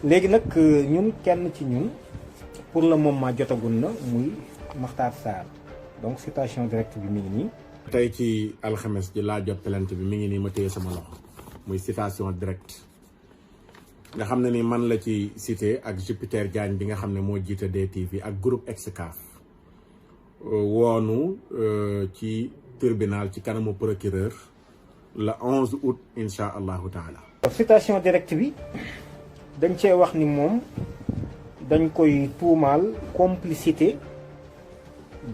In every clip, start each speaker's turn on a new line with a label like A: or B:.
A: léegi nag ñun kenn ci ñun pour le moment jotagul na muy Makhtar Sarr donc citation directe bi mi ngi nii.
B: tey ci alxames ji laa jot plainte bi mi ngi nii ma téye sama loxo muy citation directe nga xam ne ni man la ci cité ak Jupiter Diagne bi nga xam ne moo jiite DTV ak groupe Excaf woonu ci tribunal ci kanamu procureur le 11 août incha allahu taala.
A: citation directe bi dañ cee wax ni moom dañ koy tuumaal complicité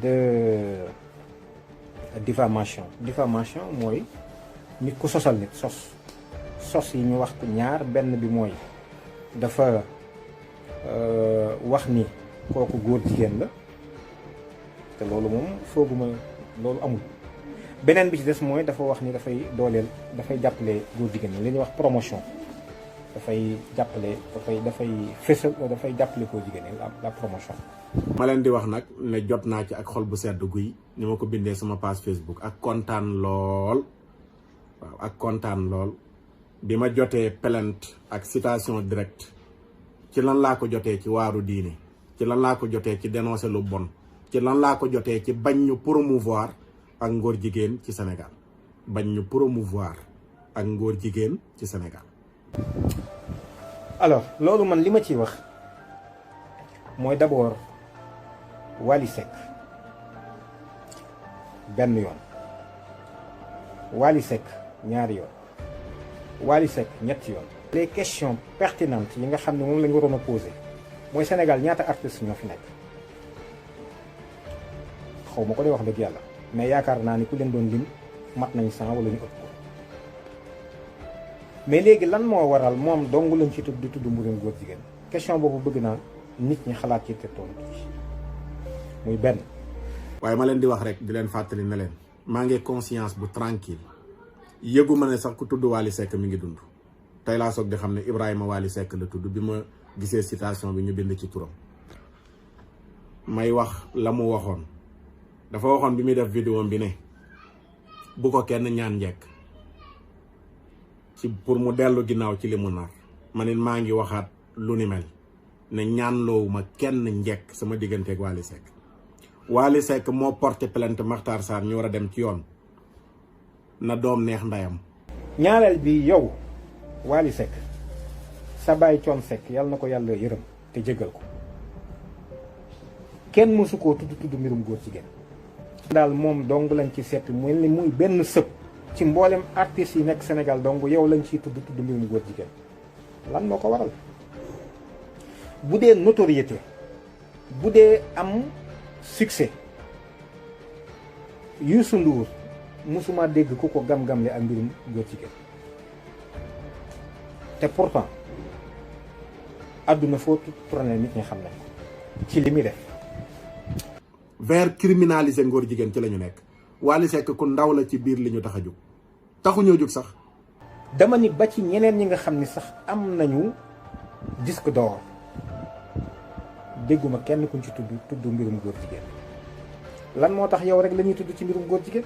A: de diffamation mooy nit ku sosal nit sos yi ñu wax ko ñaar benn bi mooy dafa wax ni kooku góor jigéen la te loolu moom fooguma loolu amul beneen bi ci des mooy dafa wax ni dafay dooleel dafay jàppale góor jigéen li ñuy wax promotion dafay jàppale dafay fësal dafay jàppale góor jigéen la promotion.
B: ma leen di wax nag ne jot naa ci ak xol bu sedd guy ni ma ko bindee sama page Facebook ak kontaan lool waaw ak kontaan lool bi ma jotee plainte ak citation directe ci lan laa ko jotee ci waaru diine ci lan laa ko jotee ci dénoncer lu bon ci lan laa ko jotee ci bañ ñu promouvoir ak ngóor jigéen ci Sénégal bañ ñu promouvoir ak ngóor jigéen ci Sénégal.
A: alors loolu man li ma ciy wax mooy d'abord Wally Seck benn yoon Wally Seck ñaari yoon Wally Seck ñetti yoon. les questions pertinentes yi nga xam ne moom la ñu waroon a poser mooy Sénégal ñaata artistes ñoo fi nekk xaw ma ko de wax dëgg yàlla mais yaakaar naa ni ku leen doon lim mat nañ 100 wala ñu ëpp ko mais léegi lan moo waral moom dong lañ ci tudd di tudd mbirum góor jigéen question boobu bëgg naa nit ñi xalaat ci te tontu muy benn.
B: waaye ma leen di wax rek di leen fàttali ne leen maa ngi conscience bu tranquille yëgu ma ne sax ku tudd Wally Seck mi ngi dund tey laa soog di xam ne Ibrahima Wally Seck la tudd bi ma gisee citation bi ñu bind ci turam may wax la mu waxoon dafa waxoon bi muy def vidéo bi ne bu ko kenn ñaan njekk ci pour mu dellu ginnaaw ci li mu nar ma ne maa ngi waxaat lu ni mel ne ñaan loowuma kenn njekk sama digganteeg Wally Seck Wally Seck moo porté plainte Makhtar Sarr ñu war a dem ci yoon na doom neex ndayam.
A: ñaareel bi yow Wally Seck sa baay Thione Seck yàlla na ko yàlla yërëm te jégal ko kenn mësu koo tudd mbirum góor jigéen daal moom dong lañ ci seet mel ni muy benn sëb ci mboolem artistes yi nekk Sénégal dong yow lañ ciy tudd mbirum góor jigéen lan moo ko waral bu dee notoriété bu dee am succès Youssou Ndour musuma dégg ku ko gam-gamle ak mbirum góor jigéen te pourtant àdduna foo tourné nit ñi xam nañ ko ci li muy def.
B: vers criminaliser ngóor jigéen ci la ñu nekk Wally Seck ku ndaw la ci biir li ñu tax a jóg taxuñoo jóg sax.
A: dama ni ba ci ñeneen ñi nga xam ni sax am nañu disque d'or dégguma kenn kuñ ci tudd mbirum góor jigéen lan moo tax yow rek la ñuy tudd ci mbirum góor jigéen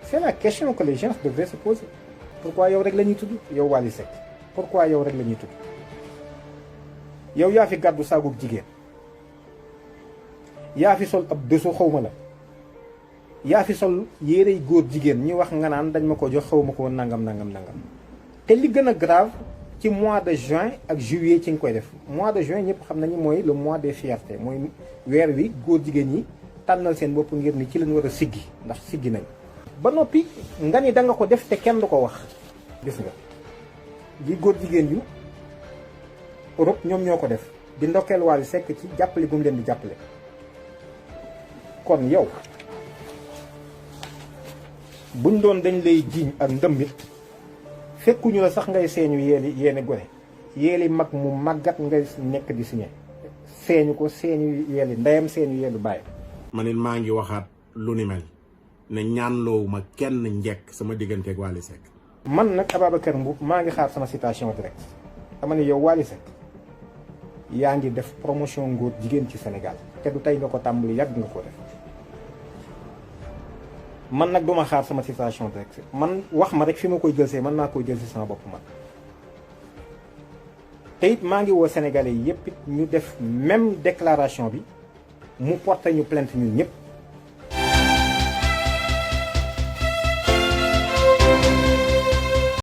A: c'est la question que les gens devraient se poser. pourquoi yow rek la ñuy tudd yow Wally Seck pourquoi yow rek la ñuy tudd yow yaa fi gàddu saagub jigéen yaa fi sol ab bésu xawma la yaa fi sol yérey góor jigéen ñi wax nga naan dañ ma ko jox xawma ko nangam te li gën a grave ci mois de juin ak juillet ci nga koy def mois de juin ñëpp xam nañu mooy le mois des fiertés mooy weer wi góor jigéen ñi tànnal seen bopp ngir ni ci lañ war a siggi ndax siggi nañ ba noppi nga ni da nga ko def te kenn du ko wax. gis nga li góor jigéen yu Europe ñoom ñoo ko def di ndokkeel Wally Seck ci jàppale gu mu leen di jàppale kon yow buñ doon dañ lay jiiñ ak ndëmbit fekkuñu la sax ngay seeñu yéeni gone yéeli mag mu màggat ngay nekk di signé seeñu ko seeñu yeeli ndeyam seeñu yeelu bàyyi.
B: ma ne maa ngi waxaat lu ni mel ne ñaan loowuma kenn njekk sama digganteeg Wally Seck.
A: man nag Ababacar Mboup maa ngi xaar sama citation directe dama ne yow Wally Seck yaa ngi def promotion ngóor jigéen ci Sénégal te du tey nga ko tàmbali yàgg nga ko def man nag duma xaar sama citation directe man wax ma rek fi ma koy jëlsee man naa koy jël si sama bopp man te it maa ngi woo sénégalais yi yëpp it ñu def même déclaration bi mu porté ñu plainte ñun ñëpp